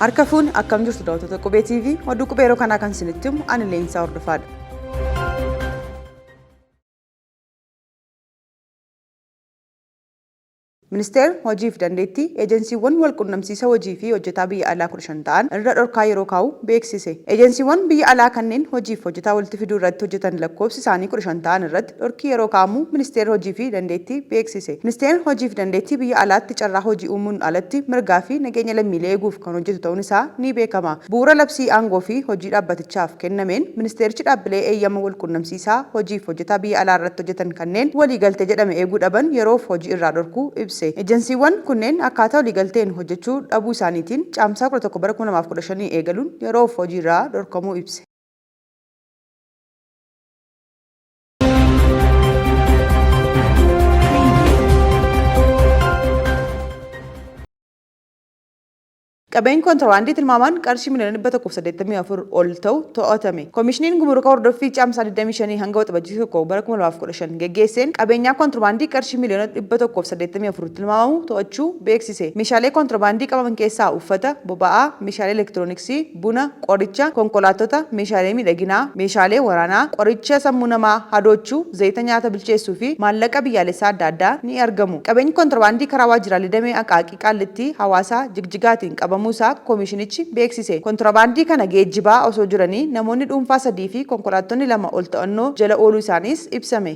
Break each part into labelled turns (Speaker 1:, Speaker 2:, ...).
Speaker 1: Harka fuune akkam jirtu daawwattoota Qubee TV oduu qubee yeroo kanaa kan isinitti himu ani Leensaa Hordofaadha. Ministeerri Hojii fi Dandeettii ejensiiwwan walqunnamsiisa hojii fi hojjetaa biyya alaa 15 ta'an irra dhorkaa yeroo kaa'u beeksise. Ejensiiwwan biyya alaa kanneen hojii fi hojjetaa walitti fiduu irratti hojjetan lakkoofsi isaanii 15 ta'an irratti dhorkii yeroo kaa'amuu Ministeerri Hojii fi Dandeettii beeksise. Ministeerri Hojii fi Dandeettii biyya alaatti carraa hojii uumuun alatti mirgaa fi nageenya lammiilee eeguuf kan hojjetu ta'uun isaa ni beekama. Bu'uura labsii aangoo fi hojii dhaabbatichaaf kennameen ministeerichi dhaabbilee eeyyama walqunnamsiisaa hojiif hojjetaa biyya alaa irratti hojjetan kanneen waliigaltee jedhame eeguu dhaban yeroof hojii irraa dhorkuu ibse. Ejensiiwwan kunneen akkaataa waliigalteen hojjechuu dhabuu isaaniitiin Caamsaa 11 bara 2015 eegaluun yeroof hojii irraa dhorkamuu ibse. Qabeenyi kontirobaandii tilmaamaan qarshii miliyoona 184 ol ta'u to'atame. Komishiniin Gumuruka hordoffii Caamsaa 25 hanga Waxabajjii 1 bara 2015 geggeesseen qabeenyaa kontirobaandii qarshii miliyoona 184 tilmaamamu to'achuu beeksise. Meeshaalee kontirobaandii qabaman keessaa uffata, boba'aa, meeshaalee elektirooniksii, buna, qoricha, konkolaattota, meeshaalee miidhaginaa, meeshaalee waraanaa, qoricha sammuu namaa hadoochu, zayita nyaata bilcheessuu fi maallaqa biyyaalessaa adda addaa ni argamu. Qabeenyi kontirobaandii karaa waajjiraalee damee Aqaaqii Qaallittii, Hawaasaa, Jigjigaatiin qabamuu isaa komiishinichi beeksise. Kontirabaandii kana geejjibaa osoo jiranii namoonni dhuunfaa 3 fi konkolaattonni 2 ol to'annoo jala ooluu isaaniis ibsame.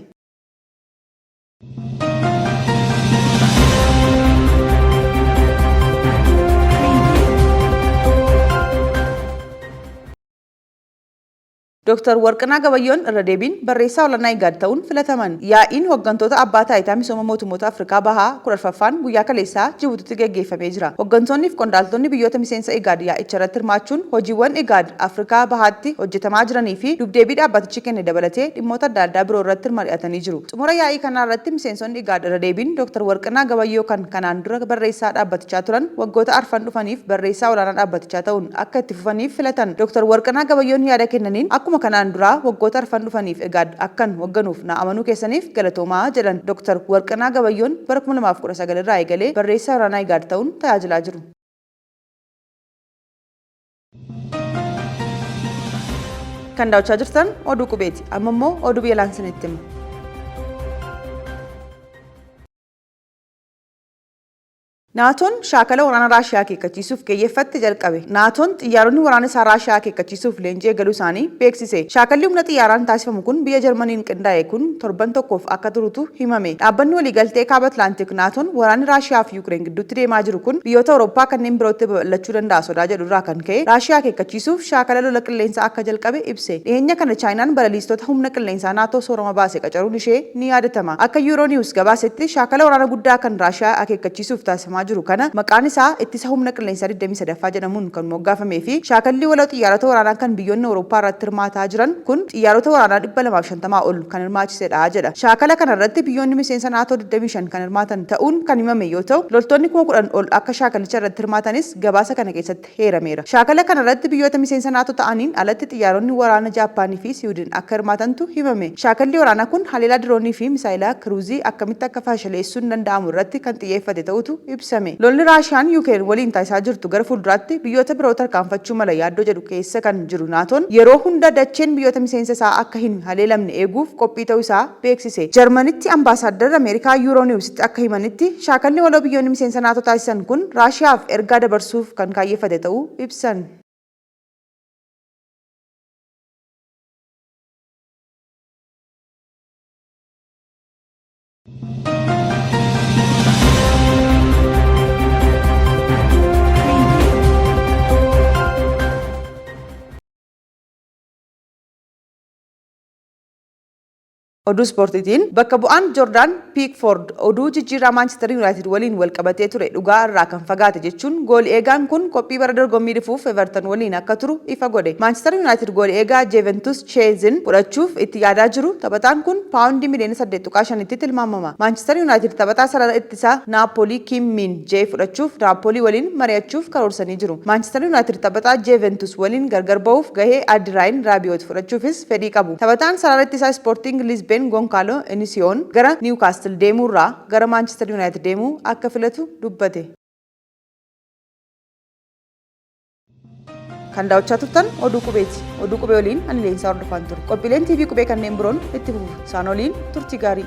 Speaker 1: Dooktar Warqinaa Gabayyoon irra deebiin barreessaa olaanaa IGAD ta'uun filataman. Yaa'iin hoggantoota Abbaa Taayitaa Misooma Mootummoota Afrikaa Bahaa 14ffaan guyyaa kaleessaa Jibuutitti gaggeeffamee jira. Hoggantoonni fi qondaaltonni biyyoota miseensa IGAD yaa'icharratti hirmaachuun hojiiwwan IGAD Afrikaa Bahaatti hojjetamaa jiranii fi dubdeebii dhaabbatichi kenne dabalatee dhimmoota adda addaa biroo irratti mari'atanii jiru. Xumura yaa'ii kanaa irratti miseensonni IGAD irra deebiin Dooktar Warqinaa Gabayyoo kan kanaan dura barreessaa dhaabbatichaa turan waggoota arfan dhufaniif barreessaa olaanaa dhaabbatichaa ta'uun akka itti fufaniif filatan. Dooktar Warqinaa Gabayyoon yaada kennaniin akkuma kanaan duraa waggoota arfan dhufaniif IGAD akkan hogganuuf na amanuu keessaniif galatoomaa jedhan. Dooktar Warqinaa Gabayyoon bara 2019 irraa eegalee barreessaa olaanaa IGAD ta'uun tajaajilaa jiru. Kan daawwachaa jirtan oduu qubeeti. Amma immoo oduu biyya alaan isinitti hima. Naatoon shaakala waraana Raashiyaa akeekkachiisuuf keeyyeffatte jalqabe. Naatoon xiyyaaronni waraana isaa Raashiyaa akeekkachiisuuf leenjii eegaluu isaanii beeksise. Shaakalli humna xiyyaaraan taasifamu kun biyya Jarmaniin qindaa'e kun torban tokkoof akka turutu himame. Dhaabbanni waliigaltee Kaaba Atlaantik Naatoon waraanni Raashiyaa fi Yukireen gidduutti deemaa jiru kun biyyoota Awurooppaa kanneen birootti babal'achuu danda'a sodaa jedhu irraa kan ka'e Raashiyaa akeekkachiisuuf shaakala lola qilleensaa akka jalqabe ibse. Dhiheenya kana Chaayinaan balaliistota humna qilleensaa Naatoo soorama baase qacaruun ishee ni yaadatama. Akka Euronews gabaasetti shaakala waraana guddaa kan Raashiyaa akeekkachiisuuf taasifamaa jiru kana maqaan isaa Ittisa Humna Qilleensaa 23ffaa jedhamuun kan moggaafamee fi shaakalli waloo xiyyaarota waraanaa kan biyyoonni Awurooppaa irratti hirmaataa jiran kun xiyyaarota waraanaa 250 ol kan hirmaachisedha jedha. Shaakala kana irratti biyyoonni miseensa Naatoo 25 kan hirmaatan ta'uun kan himame yoo ta'u, loltoonni 10,000 ol akka shaakalicha irratti hirmaatanis gabaasa kana keessatti heerameera. Shaakala kana irratti biyyoota miseensa Naatoo ta'aniin alatti xiyyaaronni waraana Jaappaanii fi Siwiidin akka hirmaatantu himame. Shaakalli waraanaa kun haleelaa diroonii fi misaayilaa kiruuzii akkamitti akka fashaleessuun danda'amu irratti kan xiyyeeffate ta'uutu ibsame. Lolli Raashiyaan Yukireen waliin taasisaa jirtu gara fuulduraatti biyyoota biroo tarkaanfachuu mala yaaddoo jedhu keessa kan jiru Naatoon, yeroo hunda dacheen biyyoota miseensa isaa akka hin haleelamne eeguuf qophii ta'uu isaa beeksise. Jarmanitti Ambaasaaddarri Ameerikaa Euronews'tti akka himanitti, shaakalli waloo biyyoonni miseensa Naatoo taasisan kun Raashiyaaf ergaa dabarsuuf kan kaayyeffate ta'uu ibsan. Oduu Ispoortiitiin, bakka bu'aan Jordaan Piikfoord oduu jijjiirraa Maanchister Yuunaayitid waliin walqabatee ture dhugaa irraa kan fagaate jechuun gooli eegaan kun qophii bara dorgommii dhufuuf Everton waliin akka turu ifa godhe. Maanchister Yuunaayitid gooli eegaa Jeeventus Cheezin fudhachuuf itti yaadaa jiru. Taphataan kun paawundii miliyoona 8.5tti tilmaamama. Maanchister Yuunaayitid taphataa sarara ittisaa Naappoolii Kim Min Jee fudhachuuf Naappoolii waliin mari'achuuf karoorsanii jiru. Maanchister Yuunaayitid taphataa Jeeventus waliin gargar bahuuf gahee Adiraayin Raabiyoot fudhachuufis fedhii qabu. Taphataan sarara ittisaa Ispoortiing Lisbeen Gonkaaloo Inisiyoon gara Niwukaastil deemuurraa gara Maanchister Yuunaayitid deemuu akka filatu dubbate. Kan daawwachaa turtan Oduu Qubeeti. Oduu Qubee waliin ani Leensaa Hordofaan ture. Qophiileen TV Qubee kanneen biroon itti fufu. Isaan waliin turtii gaarii.